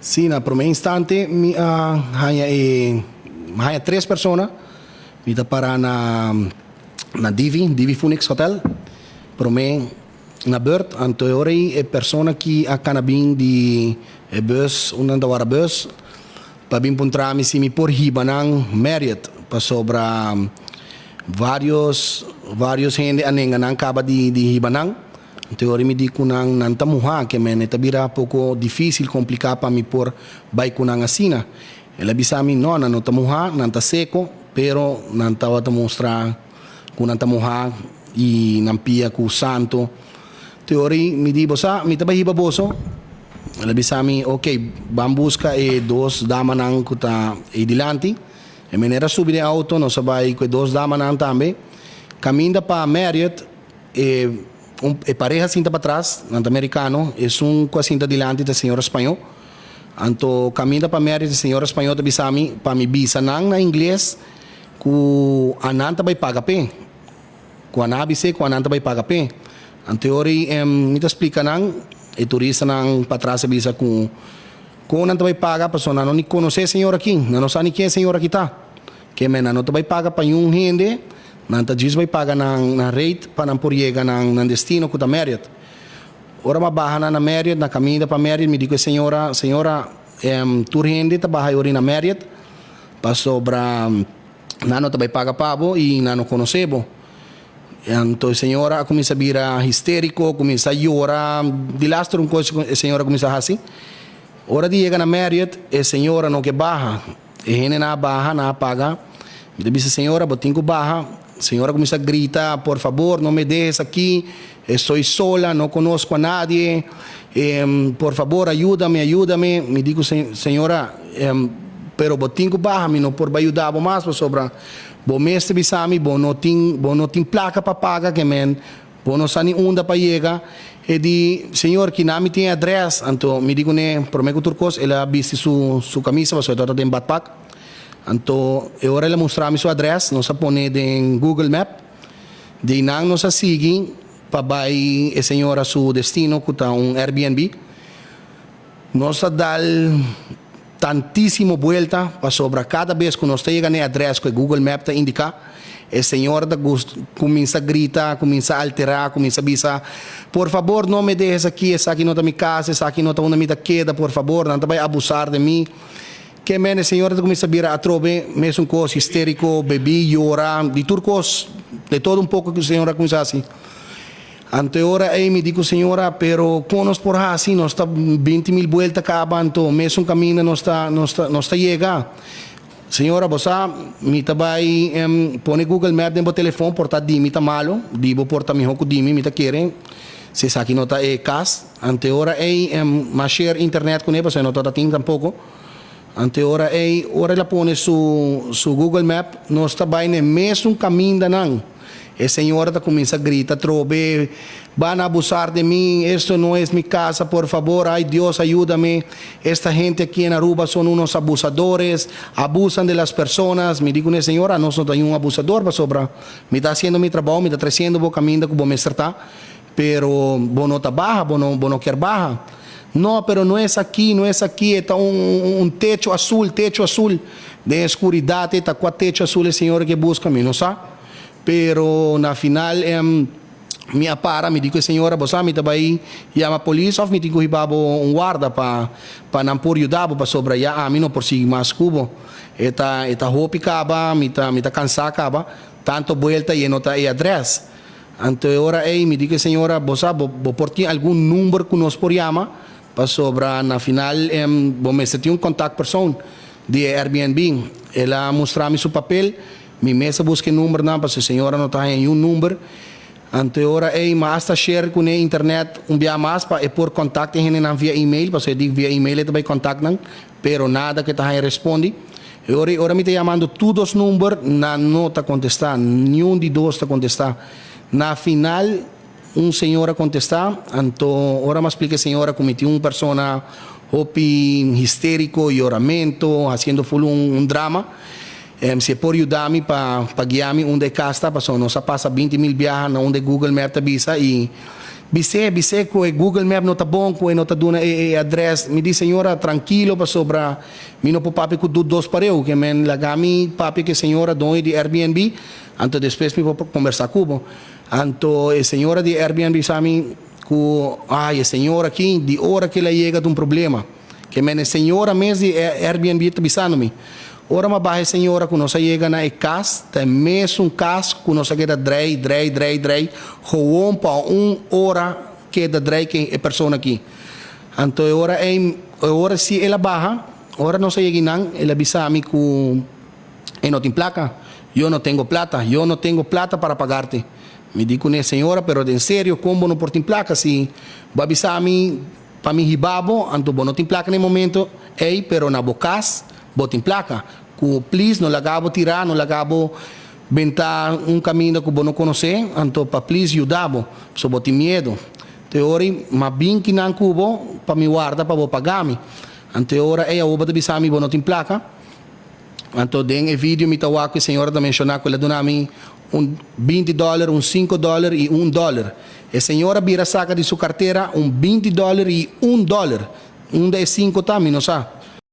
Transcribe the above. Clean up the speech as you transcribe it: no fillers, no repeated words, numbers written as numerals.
Si, na promé instante mi a haña e haña tres persona. Mi ta para na na Divi, Divi Phoenix Hotel. Promé na beurt, anto e ora ei e persona ki a kana bin di e bus, unda nan ta wara bus, pa bin puntra mi si mi por hiba nan Marriott, pasobra varios varios hende a nenga nan kaba di di hiba nan. Anto e ora mi di ku nan, nan ta muhá, ke men e ta bira poko difísil, kompliká pa mi por bai ku nan asina. El a bisa mi, No, nan no ta muhá, nan ta seko, pero nan tabata mustra ku nan ta muhá i nan pia ku santu. Te ora ei mi di, Bo sa, mi ta bai hiba boso. El a bisa mi, Oke, ban buska e dos damanan ku ta ei dilanti. E manera a subi den outo, nos a bai ku e dos damanan tambe. Kaminda pa Marriott, e un e pareha sinta patras, nan ta merikano, esun ku a sinta dilanti ta señora spañó. Anto kaminda pa Marriott e señora spañó ta bisa mi pa mi bisa nan na ingles ku anan ta bai paga p'e. Ku anan a bis'é ku anan ta bai paga p'e. Anto e ora ei mi ta splika nan, e turistanan patras a bisa ku kon nan ta bai paga pasobra nan no ni konosé e señor aki, nan no sa ni ken e señor aki ta. Ke men nan no ta bai paga pa niun hende, nan ta djis bai paga nan nan rate pa nan por yega nan nan destino ku ta Marriott. Ora m'a baha nan na Marriott, na kaminda pa Marriott, mi di ku e señora, Señora, tur hende ta baha e ora na Marriott pasobra nan no ta bai paga pa bo i nan no konosé bo. Anto e señora a kuminsá bira histériko, kuminsá yora, di laster un kos e señora a kuminsá hasi. Ora di yega na Marriott, e señora no ke baha. E hendenan a baha, nan a paga. Mi ta bisa, Señora, bo tin ku baha. Señora kuminsá grita, Por fabor, no me dejes aki, estoy sola, no conozco a nadie, por fabor, ayúdame, ayúdame. Mi di ku señora, Pero bo tin ku baha, mi no por bai yuda bo mas pasobra bo mes ta bisa mi bo no tin, bo no tin plaka pa paga, ke men Bo no sa ni unda pa yega. E di, Señor, kina mi tin e adres? Anto mi di kuné, promé ku tur kos, el a bisti su su kamisa pasobra e tabata den badpak. Anto e ora el a mustra mi su adres, nos a pone den Google Map. Di einan nos a sigui pa bai e señora su destino ku ta un Airbnb. Nos a dal tantísimo buelta pasobra kada bes ku nos ta yega na e adrès ku e Google Map ta indiká, e señora ta kuminsá grita, kuminsá alterá, kuminsá bisa, Por fabor no me dejes aki, esaki no ta mi kas, esaki no ta unda mi ta keda, por fabor, nan ta bai abusar di mi. Ke men e señora ta kuminsá bira atrobe mesun kos, histériko, bebí, yora, di tur kos, de todo un poko ku e señora a kuminsá hasi. Anto e ora ei mi di ku señora, pero kon nos por hasi? Nos ta binti mil buelta kaba, anto mesun kaminda nos ta nos ta nos ta yega. Señora, bo sa, mi ta bai pone Google Map den bo telefon, por ta di mi ta malo, di bo por ta mihó ku di mi, mi ta kere si esaki no ta e kas. Anto e ora ei m'a share internet kuné, pasobra e no tabata tin tampoko. Anto e ora ei, ora el a pone su su Google Map, nos ta bai na e mesun kamindanan. E señora ta cuminsa grita atrobe, Van a abusar de mi, esto no es mi casa, por favor, ay Dios ayúdame, esta gente aquí en Aruba son unos abusadores, abusan de las personas. Mi di cu e señora, nos no ta niun abusador pasobra mi ta haciendo mi trabao, mi ta treciendo bo caminda cu bo mester ta, pero bo no ta baha, bo no bo no kier baha. No, pero no es aki, no es aki, e ta un un techo azul, techo azul. Den e scuridad e ta cua techo azul e señora ke busca, mi no sa. Pero na final mi a para, mi di cu e señora, bo sa mi ta bay yama polis of mi tin cu hiba bo un warda pa pa nan por yuda bo pasobra ya ami no por sigui mas cu bo. E ta e ta hopi caba, mi ta mi ta cansa caba, tanto buelta y e no ta e adres. Anto e ora ey mi di cu e señora, bo sa bo bo por tin algun number cu nos por yama pasobra na final bo mester tin un contact persoon di e Airbnb. El a mustra mi su papel. Mi mes a buska e numbernan pasobra e señora no ta haña niun number. Anto e ora ei mi a hasta share kuné internet un bia mas pa e por contact e hendenan via email pasobra e di via email e ta bai contact nan pero nada ku e ta haña respondi. E ora ei ora mi ta yamando tur dos number nan no ta contesta niun di dos ta contesta. Na final un señora contesta anto ora mi a splica e señora ku mi tin un persona hopi histerico yoramento haciendo ful un drama. Si e por yuda mi pa pa guia mi unda e cas ta pasobra nos a pasa 20.000 biaha na unda e Google Map ta bisa y Bis'é, bis'é ku e Google Map no ta bon, ku e no ta duna e e adrès. Mi di, Señora, trankilo pasobra mi no por papia ku tur dos pareu. Ke men laga mi papia ku e señora doño di Airbnb, anto despues mi por kombersá ku bo. Anto e señora di Airbnb bisa mi ku, ay, e señora aki, di ora ku el a yega ta un problema. Ke men e señora mes di e Airbnb ta bisando mi. Ora mi a baha e señora ku nos a yega na e kas, ta e mesun kas ku nos a keda drei, drei, drei, drei, gewoon pa un ora keda drei ke e persona aki. Anto e ora ei, e ora si el a baha, ora nos a yega einan, el a bisa mi ku e no tin plaka. Yo no tengo plata, yo no tengo plata para pagarte. Mi di kuné, Señora, pero den serio, kon bo no por tin plaka si bo a bisa mi Pa mi hiba bo, anto bo no tin plaka na e momento ei, pero na bo kas bo tin plaka. Ku plis no laga bo tirá, no laga bo bentá un kaminda ku bo no konosé, anto pa plis yuda bo, pasobra bo tin miedu. Te ora ei m'a bin kinan ku bo pa mi warda pa bo paga mi. Anto e ora ei awor bo ta bisa mi bo no tin plaka. Anto den e video mi ta wak ku e señora ta menshoná ku el a duna mi un 20 dòler, un 5 dòler i un dòler. E señora bira saka di su kartera un 20 dòler i un dòler. Unda e 5 ta mi no sa.